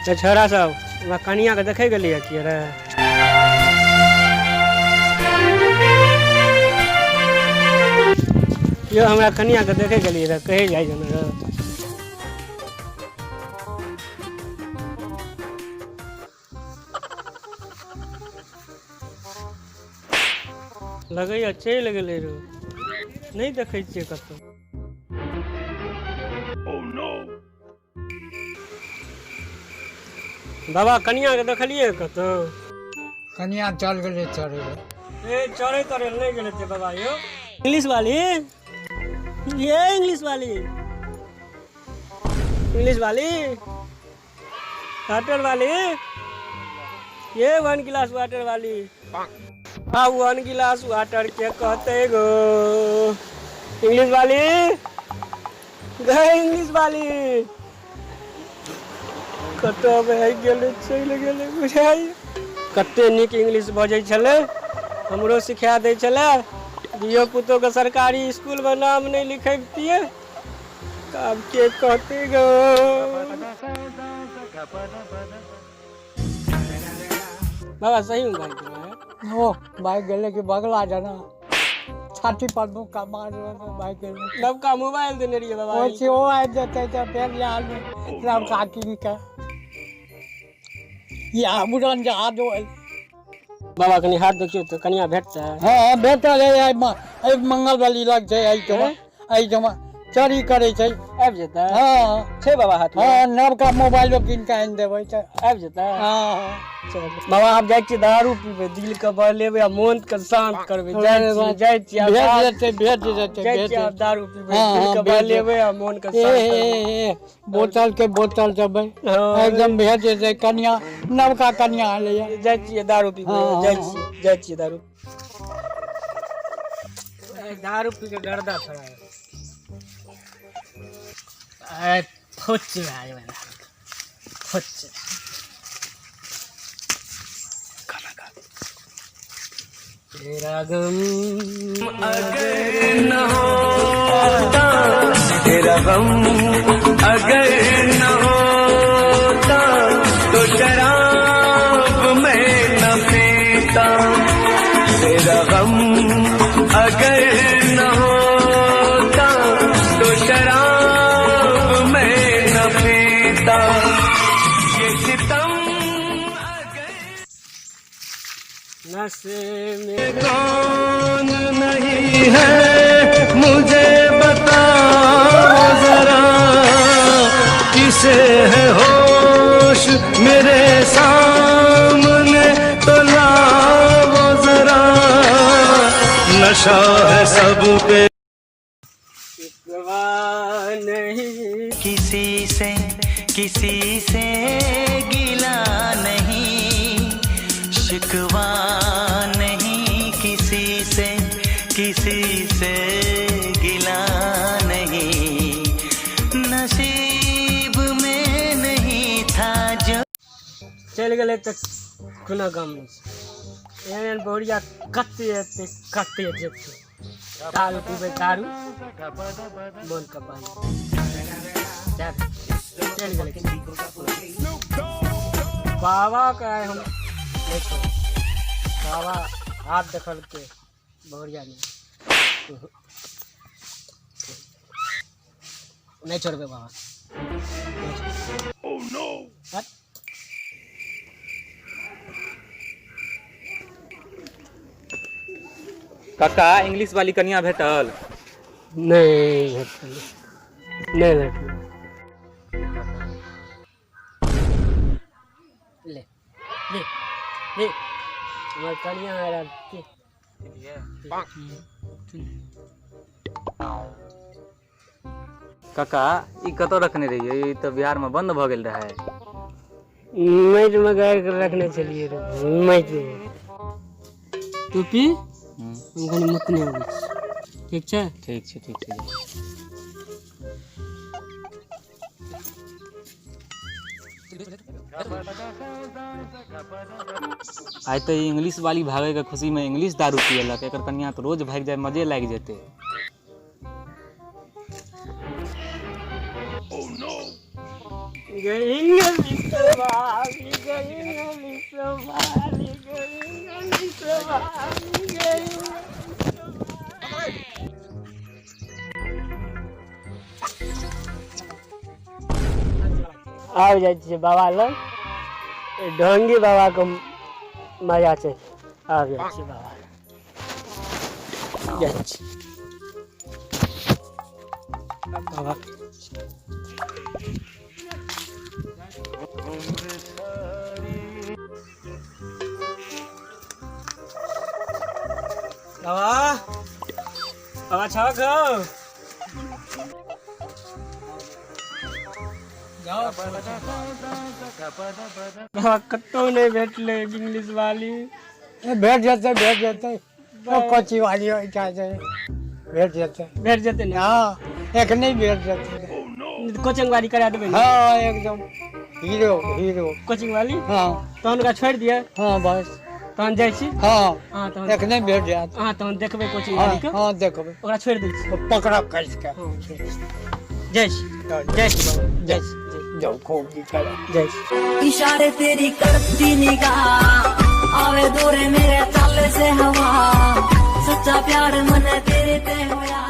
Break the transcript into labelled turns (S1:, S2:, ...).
S1: तऽ छोरा सब हमरा कनियाके देखै गेलियै की रे? यौ हमरा कनियाके देखै गेलियै रे, कहै जाइ छै ने रे। लगैया चलि गेलै रे, नहि देखै छियै कतौ। बाबा कनिया के देखलियै कतौ?
S2: कनिया चल गेलै चढ़ै लए।
S1: ए चढ़ै तरे नहि गेलै ते बाबा यौ। इंग्लिश वाली, ये इंग्लिश वाली, इंग्लिश वाली, वाटर वाली, ये वन गिलास वाटर वाली। आ वन गिलास वाटर के कहते गो इंग्लिश वाली, गए इंग्लिश वाली कतऽ भए गेलै, चलि गेलै बुझाइ। कते नीक इंग्लिश बजै छलै, हमरो सिखा दै छलै। धियो पुतोके सरकारी स्कूलमे नाम नहि लिखैबतियै तऽ आब के कहतै गो। बाबा सही में भागि गेलै?
S2: ओ भागि गेलै कि बगला जेना छाती पर मुक्का मार भागि गेलै।
S1: नवका मोबाइल देने रहियै बाबा।
S2: ओ छै, ओ आबि जेतै तऽ फेर आदमी नवका कीन कऽ या उड़न जहाज होय।
S1: बाबा कनि हाथ देखियौ तऽ कनिया भेटतै?
S2: हँ भेटल है, एहि मंगलवाली लग छै, एहिठमा एहिठमा चोरी करै छै।
S1: आबि जेतै?
S2: हँ
S1: छै बाबा हाथ?
S2: हँ, नवका मोबाइलो कीन कऽ आनि देबै तऽ
S1: आबि जेतै।
S2: हँ।
S1: चल बाबा, आब जाइ छियै दारू पीबै, दिल के बहलेबै आ मोन के शांत करबै। जाइ छियै, जाइ छियै आब।
S2: भेट जेतै, भेट जेतै।
S1: जाइ
S2: भेट
S1: छियै आब
S2: जेतै।
S1: दारू पीबै,
S2: हँ,
S1: दिल
S2: हँ,
S1: के
S2: भेट
S1: बहलेबै आ मोन के
S2: ए
S1: शांत
S2: ए
S1: करबै।
S2: ए बोतल के बोतल देबै।
S1: हँ।
S2: एकदम भेट जेतै कनिया, नवका कनिया एलैया।
S1: जाइ छियै दारू पीबै।
S2: हँ,
S1: जाइ
S2: हँ।
S1: छियै, जाइ छियै दारू। ए, दारू पी के गर्दा फड़ा ए फुच भए गेलै, फुच। खाना खा। तेरा गम
S3: अगर न होता, तेरा गम अगर न होता तो शराब मैं न पीता। तेरा गम अगर न होता तो शराब मैं न पीता। ये सितम अगर
S1: नशे में
S3: कौन नहीं है, मुझे बताओ जरा, किसे है होश मेरे सामने तो लाओ जरा। नशा है सब पे
S1: शिकवा नहीं।
S4: किसी से किसी से गिला नहीं, शिकवा नहीं, किसी से किसी से गिला नहीं, नसीब में नहीं था जो।
S1: चलि गेलै तऽ कोनो गम नहि छै। एहन एहन बहुरिया कते एतै, कते जेतै। दारू पीबै, दारू मोन के पानी। चलि गेलै बाबा के आइ हम नहि छोड़ब। बाबा हाथ देखलकै बहुरिया नहि, नहि छोड़बै बाबा, नहि छोड़बै। हट।
S5: काका, इंग्लिश वाली कनिया भेटल?
S1: नहि भेटल, नहि भेटल। ले ले ले, हमर कनिया आयल के।
S5: काका, ई कतऽ रखने रहियै? ई तऽ बिहार में बंद भऽ गेल रहै।
S1: माटि में गाड़ि के रखने छलियै रे माटि में। तू पी, हम कनि मुतने अबै छी, ठीक छै?
S5: ठीक छै, ठीक छै। आइ तऽ ई इंग्लिश वाली भागे के खुशी में इंग्लिश दारू पियलक। एकर कनिया तऽ रोज भागि जाय, मजे लागि जेतै।
S1: गे इंग्लिश वाली, गे इंग्लिश वाली, गे इंग्लिश वाली, गे आबि जाइ छियै बाबा लग। ढोंगी बाबाके मजा छै। आबि जाइ छियै बाबा लग, जाइ छी बाबा। बाबा, बाबा छक हौ? बाबा, कतहु नहि भेटलै इंग्लिश वाली।
S2: भेट जेतै, भेट जेतै। कथी वाली ओहिठाम छै, भेट जेतै।
S1: भेट जेतै ने?
S2: हँ, एखने भेट जेतै।
S1: कोचिंग वाली करा देबै ने?
S2: हँ, एकदम हीरो, हीरो।
S1: कोचिंग वाली?
S2: हँ।
S1: तहन ओकरा छोड़ि दिअ?
S2: हँ, बस।
S1: तहन जाइ छी।
S2: हँ।
S1: हँ, तहन
S2: एखने भेट जायत।
S1: अहाँ तहन देखबै कोचिंग
S2: हँ।
S1: वाली के?
S2: हँ, देखबै।
S1: ओकरा छोड़ि दै छी।
S2: पकड़ब कसि कऽ।
S1: जाइ छी, जाइ छी बाबा, जाइ छी।
S2: जाउ, खूब निकल।
S1: जाइ छी।
S6: इशारे तेरी करती निगाह, आवे दौरे मेरे चाल से हवा, सच्चा प्यार मन तेरे ते होया।